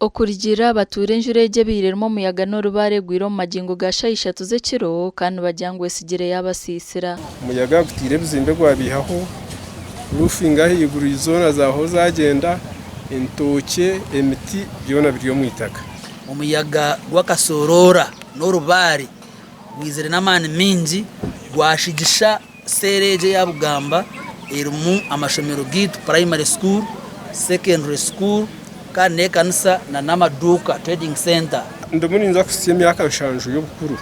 Okurugiirira aha batuura enjura egi ebaire erimu omuyaga n'orubaare egwire omu magingo ga shaaha ishatu z'ekiro kandi nibagira ngu etsigire yaabasiisira. Omuyaga gutaire ebizimbe gwabiihaho, roofing ahaiguru zoona zaaho zaagyenda, entookye, emiti byona biri omu itaka. Omuyaga gw'akasooroora n'orubaare gwizire n'amaani maingi gwashigisha seeri egi eya Bugamba erimu amashomero gaitu primary school, secondary school kandi n'ekanisa n'amaduuka trading centre. Ndimu ninza kuhitsya emyaka nshanju y'obukuru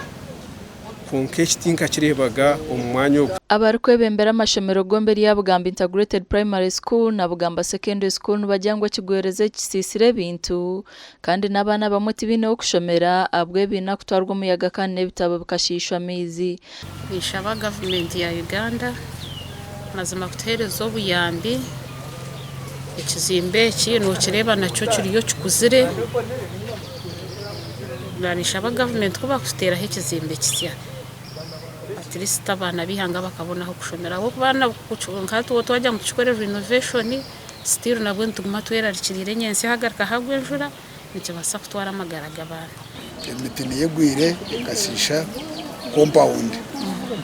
kwonka eki tinkakireebaga omu mwanya ogu. Abarikwebembera amashomero gombi erya Bugamba Integrated Primary School na Bugamba Secondary School nibagira ngu ekigwererezi eki kisiisire ebintu kandi n'abaana abamwe tibaine h'okushomera ahabw'ebiina kutwarwa omuyaga kandi n'ebitabo bikashiishwa amaizi. Ninshaba gavumenti ya Uganda mazima kutuheereza obuyambi, ekizimbe eki nokireeba nakyo kiriyo kikuzire, ninshaba gavumenti ku bakututeeraho ekizimbe kisya at least abaana b'eihanga bakabona ah'okushomera ahabw'okuba nka hati twagira ngu tukikore renovation still nabwo nituguma twerarikiriire nyentsya hagaruka hagwa enjura nikibaasa kutwara amagara g'abaana. Emiti niyo egwire ekashiisha kompawundi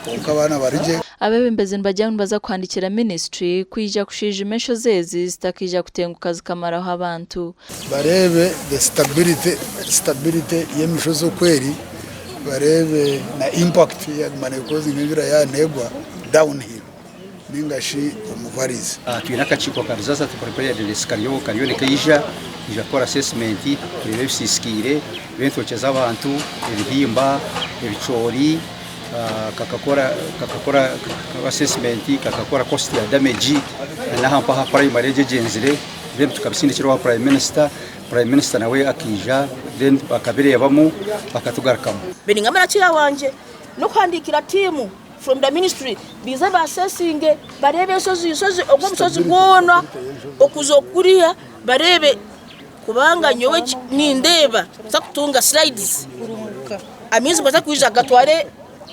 kwonka abaana bari gye. Abeebembezi nibagira ngu nibaza kuhandiikira minisitule kwija kushwijuma enshozi ezi zitakaija kutenguka zikamaraho abantu. Bareebe the stability stability y'emishozi oku eri, bareebe na impact yaguma nekozinga enjura yaaba negwa downhill. Ninga shi omu valleys. Twine akakiiko ka Disaster Preparedness kariyo kariyo nikaija kwija kukora assessment kureeba ebisiisikaire b'entookye z'abantu, ebihimba, ebicoori, kakakora kakakora assessment, kakakora cost ya damage n'aha mpaha primary egi egyenzire then tukabisindikira owa Prime Minister, Prime Minister nawe akaija then bakabireebamu bakatugarukamu. Beninga murakiira wangye n'okuhandiikira tiimu from the ministry baije ba assessinge bareebe enshozi nshozi ogwo omushozi gwona okuza okuriya bareebe kubanga nyowe nindeeba tuza kutunga slides amaizi gaza kwija gatware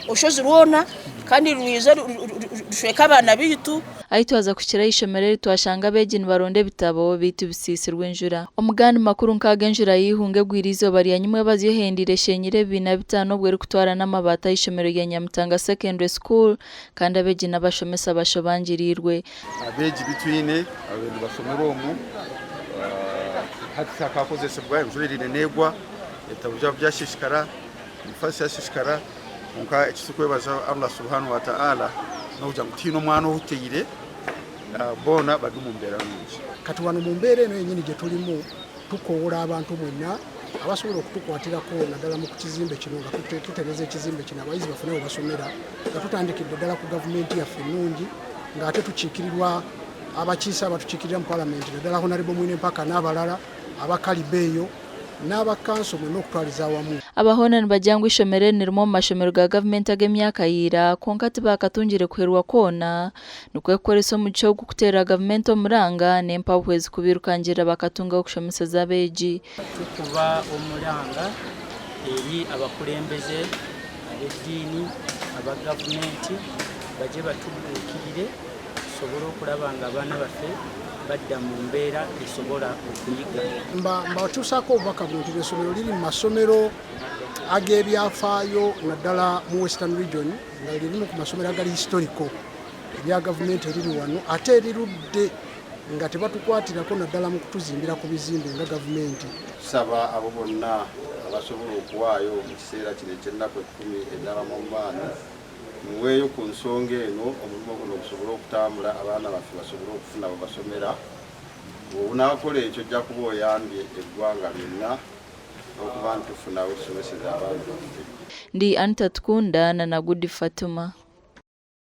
orushozi rwona kandi rwije rushweke abaana baitu. Ahi twaza kuhikira aha ishomero eri twashanga abeegi nibaronda ebitabo beitu bisiisirwe enjura. Omu gandi makuru nk'aga enjura y'eihunga egwire eizooba rya nyimwebazyo ehendeire eshenyire ebibiina bitaano obwo erikutwara n'amabaati aha ishomero rya Nyamutanga Secondary School kandi abeegi n'abashomesa bashobangiriirwe. Abeegi bi twine ababaire nibashomera omu hati tihakakozesibwa enjura eriire neegwa ebitabo byabo byashiishikara, emifariso yashiishikara kwonka eki turikwebaza Allah Subhana wa Ta'ala n'okugira ngu tihaine omwana ohutaire boona bari omu mbeera nungi. Kati wano mu mbeera eno yenyini gyetulimu tukowoola abantu mwenna abasobola okutukwatirako naddala mu kukizimbe kino nga tutereza ekizimbe kino abayizi bafune webasomera nga tutandikidde ddala ku gavumenti yaffe ennungi ng'ate tukiikirirwa abakiise abatukiikirira mu palamenti naddala Honarebo Mwine Mpaka n'abalala aba Kaliba eyo n'aba kanso mwena okutwariza awamu. Aba hoona nibagira ngu eishomero eri ni rimwe omu mashomero ga gavumenti ag'emyaka ya ira kwonka tibakatungire kuhwerwa kwona nikwo kukoresa omugisha ogu kuteerera gavumenti omuranga n'empa buhwezi kubairukangirira bakatunga ah'okushomeseza abeegi. Tukuba omuranga eri abakurembeze ab'ediini, aba gavumenti bagye batubuukirire tusobole okuraba nga abaana baffe badda mu mbeera esobora okuyiga. Mbatuusaako obubaka buno nti essomero liri mu masomero ag'ebyafaayo naddala mu Western Region nga lye limu ku masomero agali historical erya gavumenti eriri wano ate erirudde nga tebatukwatirako naddala mu kutuzimbira ku bizimbe nga gavumenti. Tusaba abo bonna abasobola okuwaayo mu kiseera kino eky'ennaku ekkumi eza Ramadhan Muweeyo ku nsonga eno omulimu guno gusobole okutambula abaana baffe basobole okufuna we basomera. Bw'onaakola ekyo ojja kuba oyambye eggwanga lyonna okuba nti tufuna we tusomeseza abaana baffe. Ndi Anita Tukunda na Nagudi Fatuma.